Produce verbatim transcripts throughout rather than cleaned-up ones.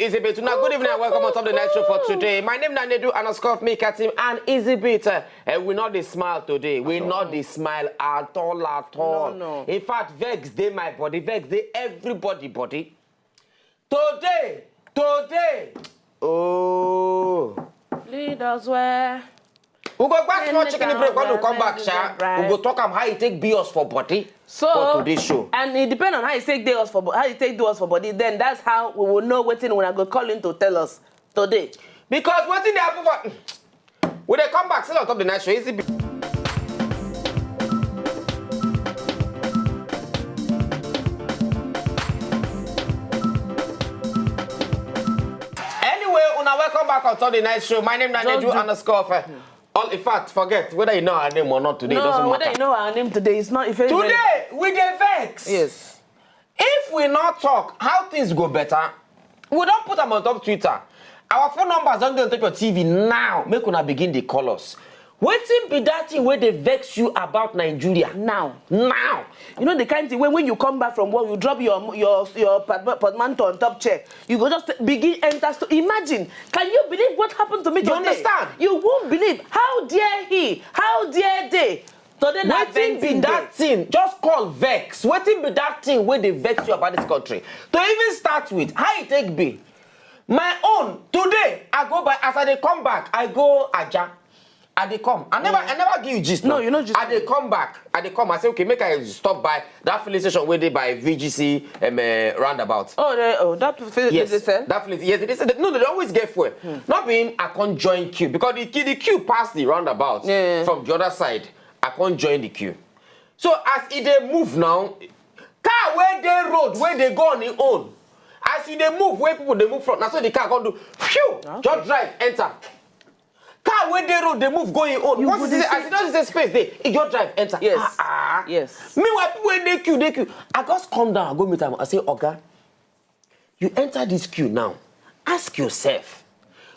Easy bit. Now, good evening and welcome on top of the night show for today. My name is Nanedu underscore me, Katim, and Easy bit. Uh, and we not the smile today. We not the smile at all, at all. No, no. In fact, vex dey my body, vex dey everybody body. Today, today. Oh. Lead us where. We go back small chicken break when we come back, sha. We go talk am how e take be us for body for today's show. And it depends on how you take do us for bo- how you take do us for body. Then that's how we will know wetin una go call in to tell us today. Because wetin dey happen for we dey come back still on top the night show. Easy. Be- Anyway, una welcome back on top the night show. My name na Just Nedu do- underscore. Fe- All in fact, forget whether you know our name or not today. It doesn't No, matter. Whether you know our name today is not. If it's Today we dey vex. Yes. If we not talk, how things go better? We don put am on top Twitter. Our phone numbers don dey on top your T V now. Make una begin dey call us. Wetin be that thing wey dey vex you about Nigeria? Now. Now. You know the kind thing when, when you come back from work, you drop your your your portma- portmanteau on top chair. You go just begin enter. Sto- Imagine, can you believe what happened to me You today? Understand? You won't believe. How dare he? How dare they? Today na Wetin be venting that day. Thing? Just call vex. Wetin be that thing wey dey vex you about this country? To even start with, how e take be? My own today, I go by as I dey come back, I go Aja. I dey come. I never, I never give you gist. No, now. You know gist. I dey come back. I dey come. I say okay, make I stop by that filling station wey dey by V G C um, uh, roundabout. Oh, the, oh, that fi- Yes, they sell? That place. Yes, they say that, no, they always get fuel. Not being I can't join queue because the queue, the queue passed the roundabout Yeah. From the other side. I can't join the queue. So as e dey move now, car wey dey road wey dey go on im own. As you dey move, where people dey move from, na so the car come do. Phew! Just drive enter. Car wey dey road dey move go im own. You Once go e dey see, see- as e don see say space dey, e just drive enter. Yes. Ah, ah. Yes. Meanwhile, people wey dey queue dey queue. I just come down, I go meet am. I say, Oga, you enter this queue now. Ask yourself,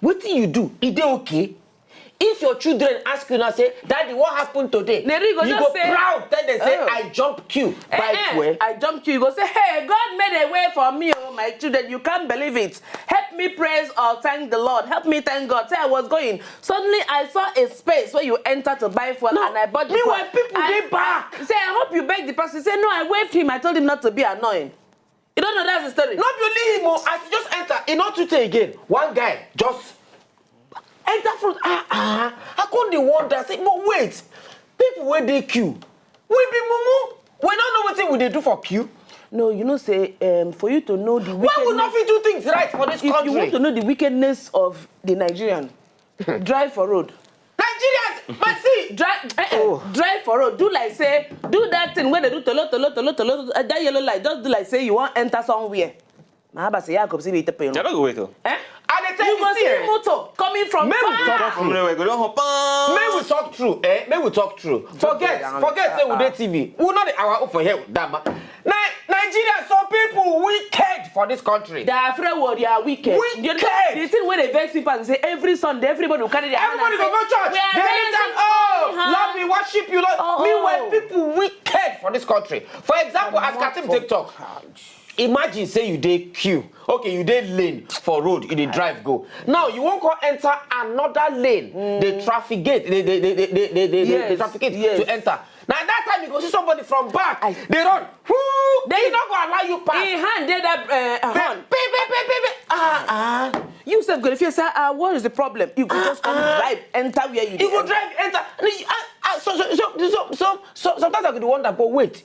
wetin you do? E dey okay? If your children ask you now, say, Daddy, what happened today? Neri go You just go say, proud, tell them say, Oh. I jump queue. Eh, Buy eh, fuel. I jump queue. You go say, hey, God made a way for me, oh my children. You can't believe it. Help me praise or thank the Lord. Help me thank God. Say I was going. Suddenly I saw a space where you enter to buy fuel No. And I bought the Meanwhile, fuel. people I, dey back. I, say I hope you beg the person. Say no, I waved him. I told him not to be annoying. You don't know that's the story. No be only him o, as you just enter, e no too tey again. One guy just enter front. Ah ah, I come dey wonder say, but wait, people wey dey queue, we be mumu. We no know wetin we dey do for queue. No, you know say um, for you to know the Why we no wickedness, fit do things right for this if country? You want to know the wickedness of the Nigerian, drive for road. Nigerians, but see, Drive, eh, eh, drive for road. Do like say, do that thing where they do tolo tolo tolo tolo. Uh, that yellow light, just do like say you want enter somewhere. Mahaba say Jacob see me tepe. They don't go wait. Oh. Eh? I dey tell You you, go see, see eh, motor coming from Make we far. talk From there, we go down. Make we talk true, eh? Make we talk true. Forget, down. Forget say we dey T V. We know the our own for here, Dama. Ni- Nigeria, some people wicked for this country. They are afraid what they are wicked. Wicked. You know, the thing where they vex people and say every Sunday everybody will carry their hand Everybody and go say, go church. "We are They lift raising am, oh, money, huh?" Lord, we worship you, Lord. Oh, Meanwhile, oh. People wicked for this country. For example, as Katim take talk, imagine say you dey queue. Okay, you dey lane for road, you dey drive go. Now you wan come enter another lane. The traffic gate, the the the the the, the, the Yes, traffic gate yes. To enter. Now that time you go see somebody from back, I- they run. Whoo! They- They no go allow you pass. He hand did that uh, Beep, horn. beep, beep, beep, beep. Ah ah. You self go to fear say, ah, what is the problem? You go just come ah. Drive, enter where you. You go drive enter. Ah, ah, so, so, so, so, so, so sometimes I go dey wonder, but wait,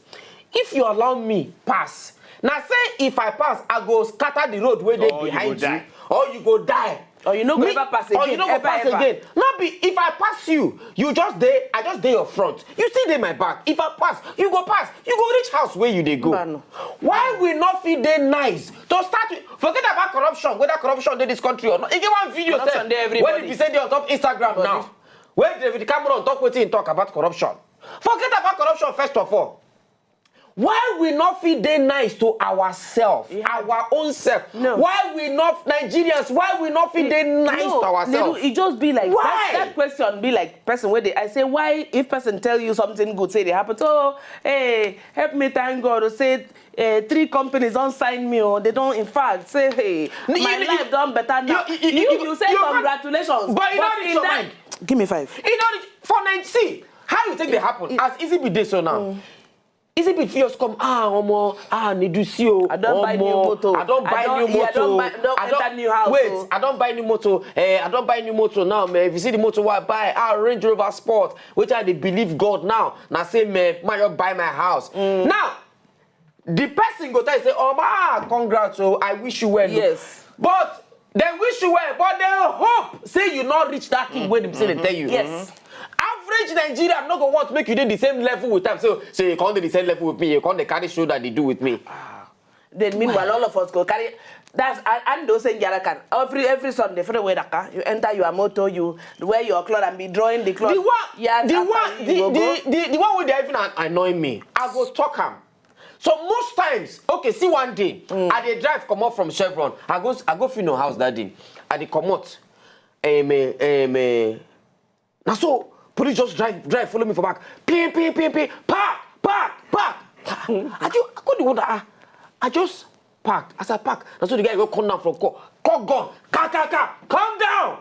if you allow me pass, na say if I pass, I go scatter the road wey dey Or you behind go die. Or you go die. Or you no go Me- ever pass Or again, you no go ever, pass ever. Again. No be if I pass you, you just dey, I just dey your front. You still dey my back. If I pass, you go pass. You go reach house where you dey go. Mba no. Why we no fit dey nice? To start with, forget about corruption, whether corruption dey this country or not. E get one video Corruption sef, dey everybody. When e be say dey on top Instagram now, where David Cameron talk wetin he talk about corruption. Forget about corruption first of all. Why we no fit dey nice to ourselves, our own self? Why we no, Nigerians, why we no fit dey nice to ourselves? It just be like that, that question be like person where they, I say, why if person tell you something good, say they happen, oh, hey, help me thank God, or say, uh, three companies don't sign me, or they don't, in fact, say, hey, my life done better now. You, you, say congratulations, but you don't reach your mind. Give me five. You don't reach, for Nigeria, see, how you take they happen? As easy be this so now. Easy be just come, ah, omo, ah, Nidu, see o, I don't buy new motor. I don't buy new motor. I don't enter new house. Wait, I don't buy new motor. Eh, I don't buy new motor now, man. If you see the motor what I buy, ah, Range Rover Sport, which I dey believe God now. Now say, man, my buy my house. Now, the person go tell you say, oh, ah, congrats, oh, I wish you well. Yes. But they wish you well, but they hope say you not reach that thing where they say they tell you. Yes. Average Nigerian no go want make you dey the same level with them. So, so you can't dey the same level with me. You can't dey carry shoulder they do with me. Then meanwhile, all of us go carry. That's and, and those in Jarakan. Every every Sunday, for the way that you enter your motor, you wear your clothes and be drawing the clothes. The one, the one, the, the, the, the one with the even an- annoy me. I go talk am. So most times, okay, see one day, I dey drive comot from Chevron. I go, I go Fino house that day. I dey comot. Um, eh, um, eh, na so police just drive, drive, follow me for back. Pin, pin, pin, pin. Park, park, park. I just, I couldn't wonder. Ah, I just parked. As I park, na so the guy go come down from car. Call gun. Ka, ka, ka. Calm down.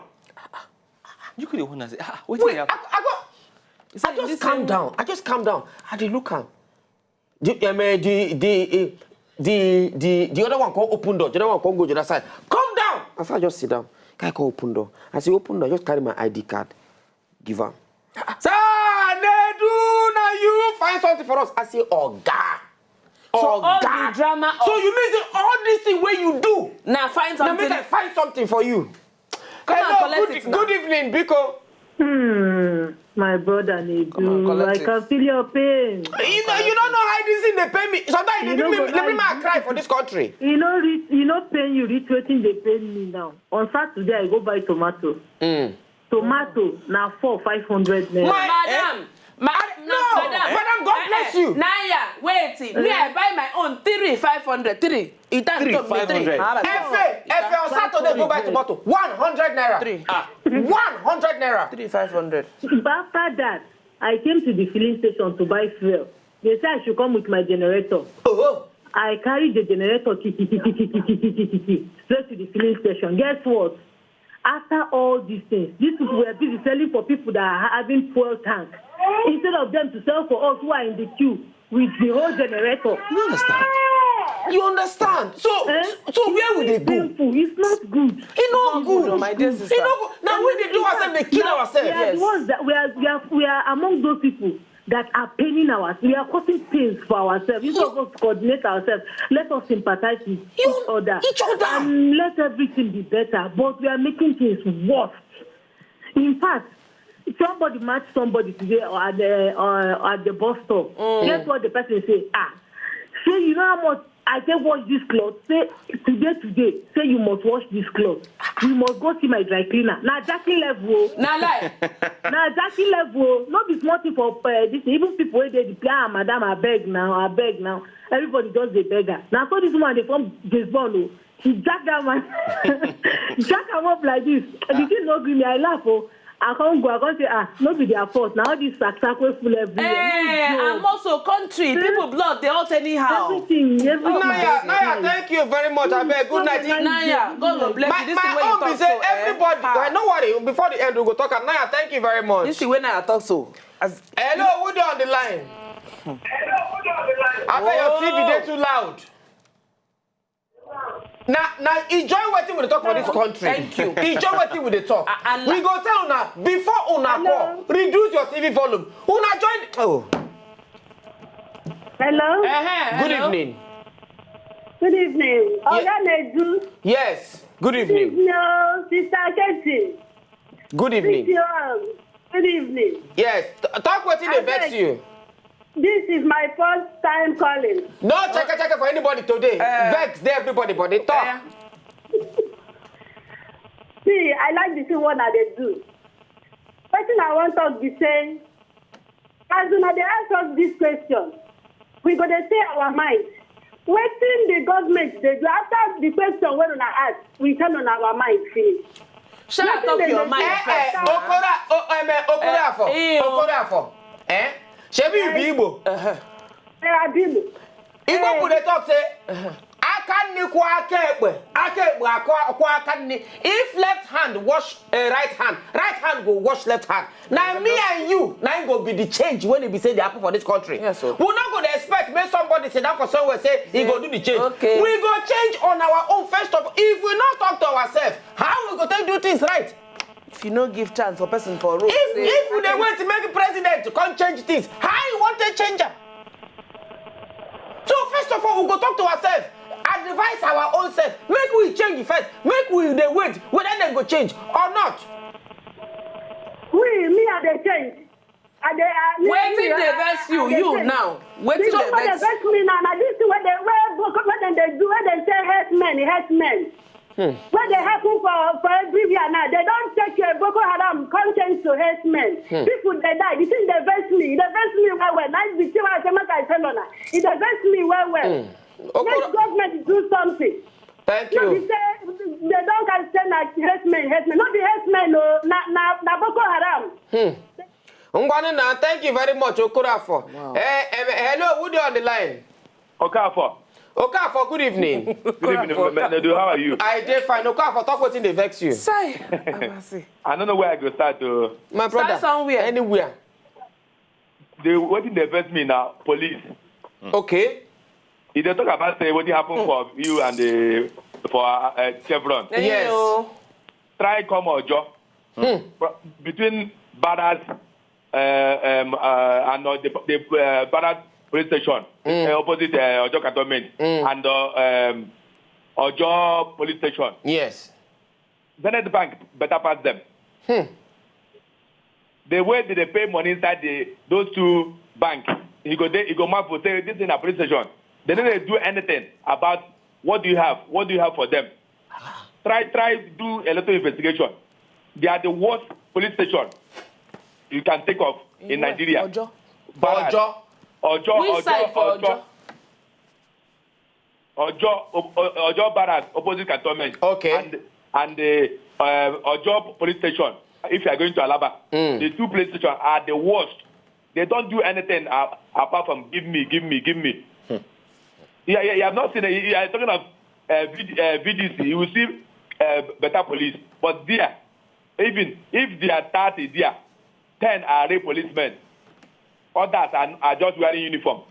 You could have say, ah, wait, wait, I, I go. I just calm down. I just calm down. I dey look am. The, um, eh, the, the, eh, the, the, the other one come open door. The other one come go the other side. Come down. As I just sit down, guy come open door. As he open door, I just carry my I D card, give am. Sir, Nedu, now you find something for us. I say, Oga. So all the drama. So you mean say all this thing where you do? Now find something. Now make I find something for you. Come and collect it now. Good evening, Biko. Hmm, my brother Nedu, I can feel your pain. You know, you don't know how this thing they pay me. Sometimes they bring me, they bring me a cry for this country. You know, you know, pain you reach waiting they pay me now. On Saturday, I go buy tomato. Mm. Tomato na four five hundred naira. My, madam, eh? Ma- I- no, no, madam, madam, God eh, bless eh, you. Naya, wait. Me, I buy my own three five hundred. Three. It has three, to be three. Five hundred. Efe, Efe, on Saturday, go buy tomato. One hundred naira. Three. Ah. One hundred naira. Three five hundred. But after that, I came to the filling station to buy fuel. They say I should come with my generator. Oh. I carry the generator, ki, ki, ki, straight to the filling station. Guess what? After all these things, these people were busy selling for people that are having fuel tank. Instead of them to sell for us who are in the queue with the whole generator. You understand? You understand? So, eh? So where would they go? It's painful. It's not good. It's not good. It's not good, my dear sister. It's not good. Now we dey do ourselves, they kill ourselves. We are the ones that we are, we are, we are among those people that are paining us. We are causing pains for ourselves. Instead of us to coordinate ourselves, let us sympathize with each other. Each other. And let everything be better. But we are making things worse. In fact, somebody match somebody today or at the, uh, at the bus stop. Mm. Guess what the person say? Ah, say, you know how much I take wash this cloth? Say, today, today, say you must wash this cloth. You must go see my dry cleaner. Na jacking level. Na lie. Na jacking level. No be small thing for, uh, this. Even people wey dey the plan, ah, madam, I beg now, I beg now. Everybody just dey beg her. Now, so this woman dey form James Bond. Oh. She jack that man. Jack am up like this. The thing no gree me. I laugh. Oh. I can't go. I can't say, ah, no be their fault. Now this sack sack wey full everywhere. Eh, no, and also country, people blood, they out anyhow. Everything, everything. Naya, Naya, thank you very much. I beg, good night. Naya, God go bless you. This thing wey you talk so, eh? Everybody, well, no worry. Before the end, we go talk. Naya, thank you very much. This thing wey Naya talk so. As hello, who dey on the line? I bet your T V dey too loud. Now, now enjoy wetin we dey talk for this country. Thank you. Enjoy wetin we dey talk. We go tell una before una call. Reduce your T V volume. Una join. Oh. Hello. Uh-huh. Good evening. Good evening. Oga Nedu. Yes. Good evening. Good evening, oh, Sister Katie. Good evening. Thank you all. Good evening. Yes. Talk wetin dey vex you. This is my first time calling. No check check for anybody today. Uh, vex dey everybody body. Talk. Uh, see, I like the thing what I dey do. Wetin I wan talk be say, as una dey ask us this question, We go dey say our mind. Wetin the government dey do after the question wey una ask, we tell una our mind finish. Shall I Wetin talk dey your make mind sense? Eh, eh, first? Okora, o- eh, me- Okora afọ. Eh, eh, o- Okora afọ. Eh? Shebi you be Igbo? Uh-huh. Eh, Adimu. Igbo people dey talk say, aka nni kwọ aka ekpe, aka ekpe akwọ akwọ aka nni. If left hand wash uh, right hand, right hand go wash left hand. Na me and you, na im go be the change when e be say dey happen for this country. Yes, sir. We no go dey expect make somebody sit down for somewhere say he go do the change. Okay. We go change on our own first of all. If we no talk to ourselves, how we go take do things right? If you no give chance for person for road, If say, if we dey wait make president come change things, how you wan take change am? So first of all, we go talk to ourselves, advise our own self, make we change first, make we dey wait whether dem go change or not. We, me, I dey change. I dey. I, me, Wetin me, dey I- vex I you, dey you change. Now? Wetin So dey what dey vex? Vex me now? Na this thing wey dey wey Boko wey dem dey do wey dem say herdsmen, herdsmen. Wey dey happen for for everywhere now? They don take uh, Boko Haram come change to herdsmen. People dey die. The thing dey vex me. E dey vex me well well. Na the thing wey I say make I tell una. E dey vex me well well. Make Okoro, government do something. thank No be you. say they don can say na herdsmen, herdsmen. No be herdsmen o. Na na na Boko Haram. Ngwanu na, thank you very much, Okorafor. Wow. Eh, eh, hello, who dey on the line? Okafor. Okafor, good evening. Good evening, Menedu. How are you? I dey fine. Okafor, talk wetin dey vex you. Sai, Abasi. I don't know where I go start to. My brother, Start somewhere. Anywhere. The wetin dey vex me na police. Okay. If they talk about say wetin happen for you and the for uh, Chevron, Yes. Eyo. Try come Ojo. But between Barras uh, um, uh, and uh, the, the uh, Barras police station uh, opposite uh, Ojo cantonment and uh, um, Ojo police station. Yes. Zenith Bank better pass them. The way they dey pay money inside the those two bank, you go dey, you go mad for say this thing na police station. They no dey do anything about what do you have, what do you have for them. Try try do a little investigation. They are the worst police station you can think of in Nigeria. Ojo. For Ojo. Ojo, Which Ojo, side for Ojo. Ojo? Ojo, O- O- Ojo Barracks, opposite cantonment. Okay. And and the uh, Ojo police station. If you are going to Alaba, the two police stations are the worst. They don't do anything uh, apart from give me, give me, give me. Yeah, yeah, you have not seen it. You are talking of uh, V- uh, V D C. You will see uh, better police, but there, even if they are thirty there, ten are real policemen. Others are, are just wearing uniform,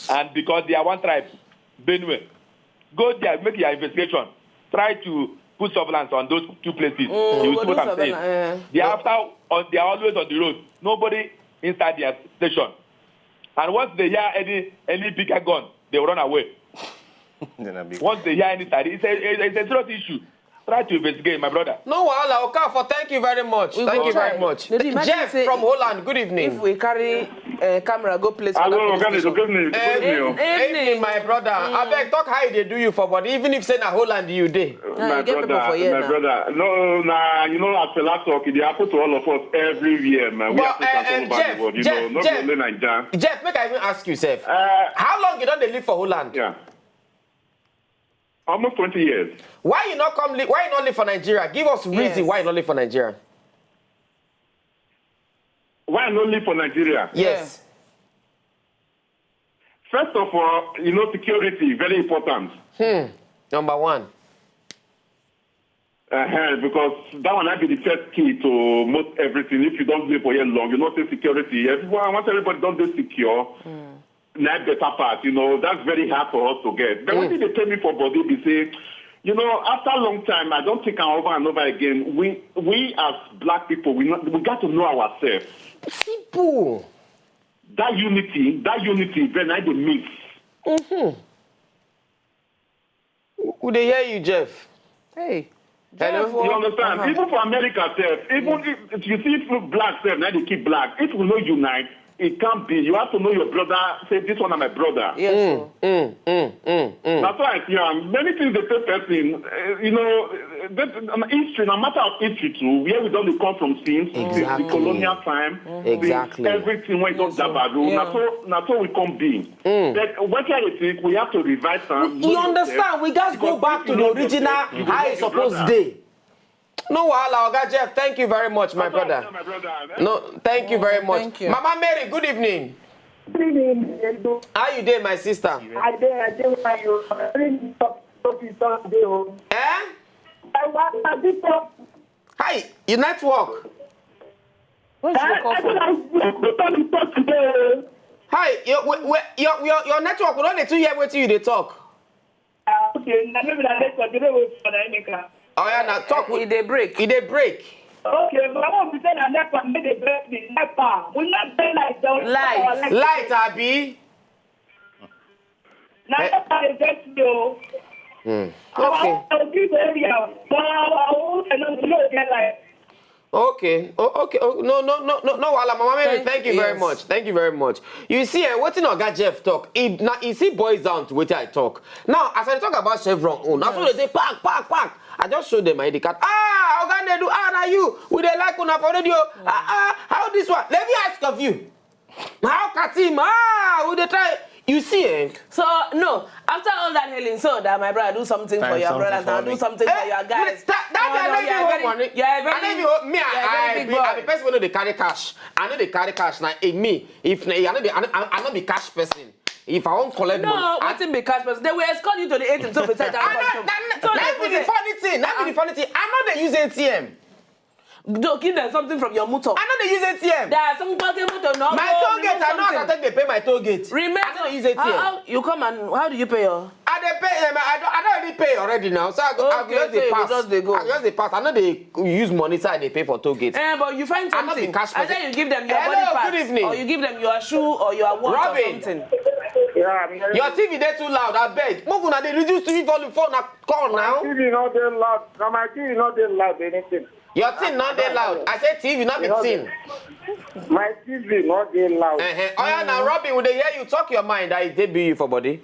and because they are one tribe, Benue, go there, make your investigation. Try to put surveillance on those two places. You will go see do what I'm saying. Surveillance, eh. They are after, on, they are always on the road. Nobody inside their station. And once they hear any any bigger gun, they will run away. Once they hear any side, it's a, it's a serious issue. Try to investigate, my brother. No wahala, Okafor. Thank you very much. We Thank go you try. very much. Lady, imagine Jeff say from if- Holland. Good evening. If we carry uh, camera go place for Hello, that police Organic. Station. Good evening. Good Eh, evening. evening, my brother. Abeg, talk how e dey do you for body, even if say na Holland you dey. Nah, My you get people brother, for here my now. Brother. No, nah, you know, as Fela talk, it dey happen to all of us everywhere, man. We But, Africans uh, all uh, over Jeff, the world, you Jeff, know, not Jeff. only Naija. Jeff, make I even ask you, sef. Uh, How long you don dey live for Holland? Yeah. Almost twenty years. Why you not come live? Why you not live for Nigeria? Give us reason Yes. Why you not live for Nigeria. Why I no live for Nigeria? Yes. First of all, you know, security very important. Number one. Uh-huh, because that one might be the first key to most everything. If you don't live for here long, you know, say security. Everyone, once everybody don't be secure, not better part. You know, that's very hard for us to get. But what did they tell me for body? They say, you know, after a long time, I don't think over and over again. We we as black people, we not, we got to know ourselves. People. That unity, that unity, then I dey miss. We dey hear you, Jeff. Hey. Hello? Jeff, oh, You understand? uh-huh. Even for America, self, even if, if you see if black self, now they keep black. If we no unite, It can't be. You have to know your brother. Say, "This one na my brother." Yes. Mm, mm, mm, mm. That's why I see am. Many things dey pay person. Uh, you know, uh, that, um, history, na matter of history too, where we don dey come from since the- the Exactly. colonial time. Exactly. Everything wey don Yes, sir. dabadu. Yeah. Na so, na so we come be. But wetin I dey think, we have to revise am. You understand? We gats go back to the original how e suppose dey. No wahala, Oga Jeff. Thank you very much, my brother. My brother. No, thank you very much. Thank you. Mama Mary, good evening. Good evening, Edo. How you dey, my sister? I dey, I dey where you are. Really talk, talk, talk, dey home. Eh? I want to be talk. Hi, your network. Where should I you call I from? don't like to talk today. Hi, your we- we- your your, your network. We don't need to hear wetin you dey talk. Ah, okay, na maybe na network, you know, for the Emeka. Oh yeah, now talk. E dey break. E dey break. Okay, but I want to say that NEPA make the best thing. NEPA, we not pay like that. Light. Light, abi. Na NEPA dey get me o. Okay. Our own people area, but our own, you know, we no get light. Okay. Oh, okay. Oh, no, no, no, no, no, wahala, Mama Mary. Thank- Thank you very yes. much. Thank you very much. You see, eh, wetin Oga Jeff talk? E na e see boils down to wetin I talk. Now, as I talk about Chevron own, as they say, "Pack, pack, pack." I just show them my I D card. "Ah, Oga Nnedu, ah, na you. We dey like una for radio. Ah, ah, how this one?" Let me ask of you. How Katim? Ah, we dey try. You see, eh? So no, after all that hailing, so that my brother do something for Find your something brothers for now, me. do something for Eh, your guys. that- that Oh, guy no, no you even are hold very, money. you are a very, I no even hold me. you are a I, very I, big be, boy. I be person wey no dey carry cash. I no dey carry cash. Na eh, me. If na, I no be, I no, I, I no be cash person. If I wan collect No, money, I, wetin be cash person? They will escort you to the A T M so beside I that no, bathroom. na, So na, they na be say, the funny thing. Na be the funny thing. I no dey use A T M. Go give them something from your motor. I no dey use A T M. There are some parking motor, no. My Go toll gate, remove I know as I something. Take dey pay my toll gate. Remember, I no dey use A T M. How, how you come and how do you pay your? I dey pay. Um, I don, I don already pay already now. So I go, I go Okay, just dey okay, pass. just dey go. I go just dey pass. I no dey use money so I dey pay for toll gate. Eh, but you find I no be something. Cash Either person. You give them your Hello, body parts, good evening. Or you give them your shoe or your watch Robin. Or something. Yeah, I'm hearing Your T V dey too loud. Abeg, make una dey reduce T V volume for una call now. T V not dey loud. No, my T V not dey loud anything. Your thing no dey loud. I say T V, not be No, thing. My T V not dey loud. Uh-huh. Oh yeah, now Robin, we dey hear you talk your mind. I dey be you for body.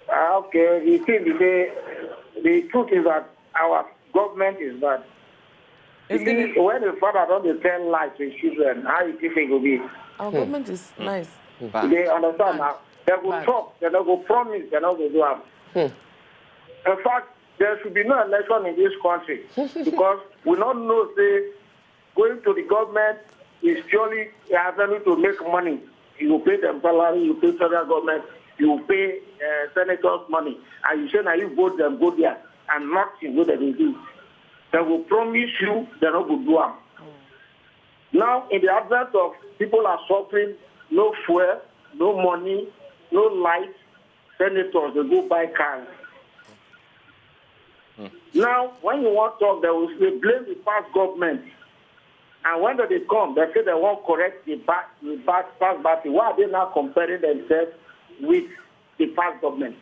Ah, okay, the thing is, the, the truth is that our government is bad. You It's see, gonna- when the father don dey tell lie to his children, how you think e go be? Our government is nice. They understand now. They go Bad. Talk, they no go promise, they no go do am. In fact, there should be no election in this country because we no know say going to the government is purely a avenue to make money. You pay them salary, you pay federal government, you pay uh, senators money, and you say now you vote them go there and nothing wey dem dey do. They will promise you, they no go do am. Now, in the advent of people are suffering, no fuel, no money, no light, senators dey go buy cars. Now, when you wan talk, they will say blame the past government. And when they come, they say they wan correct the bad, the bad, past bad thing. Why are they now comparing themselves with the past government?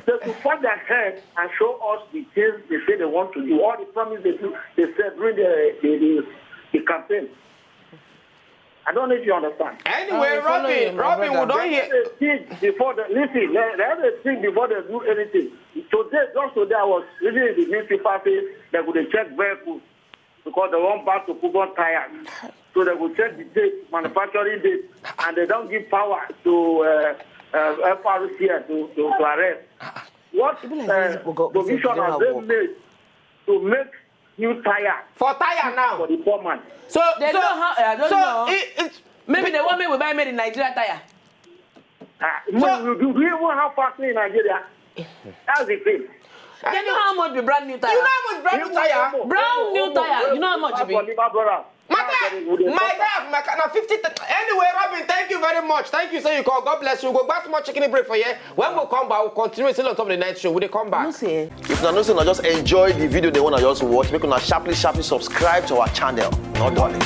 They should put their head and show us the things they say they want to do. All the promise they do, they said during the, the, the, the campaign. I don't know if you understand. Anyway, I follow Robin, you, my Robin, we brother. don hear. They think before they listen. They, they have to think before they do anything. Today, just today, I was reading in the newspaper say they go dey check vehicles because they wan back to put on tires. So they go check the date, manufacturing date, and they don give power to uh, uh, F R C N to, to, to arrest. What E be like say uh, we go- we provision go have do they our made to make new tire For tire now. for the poor man? So, They so, know how- I don't so know. It, it, Maybe they want me we buy made in Nigeria tire. Ah, no, do, do we even have factory in Nigeria? That's the thing. They know how much be brand new tire. You know how much brand new tire? Brand new tire. You know how much e be? My tire, my tire, my car, na fifty. Anyway, Robin, thank you very much. Thank you, say you call. God bless you. Go buy some more chicken break for here. When we come back, we'll continue still on top of the night show. We dey come back. You see, eh? If una know say una just enjoy the video, they wanna just watch, make una sharply, sharply subscribe to our channel. No darling.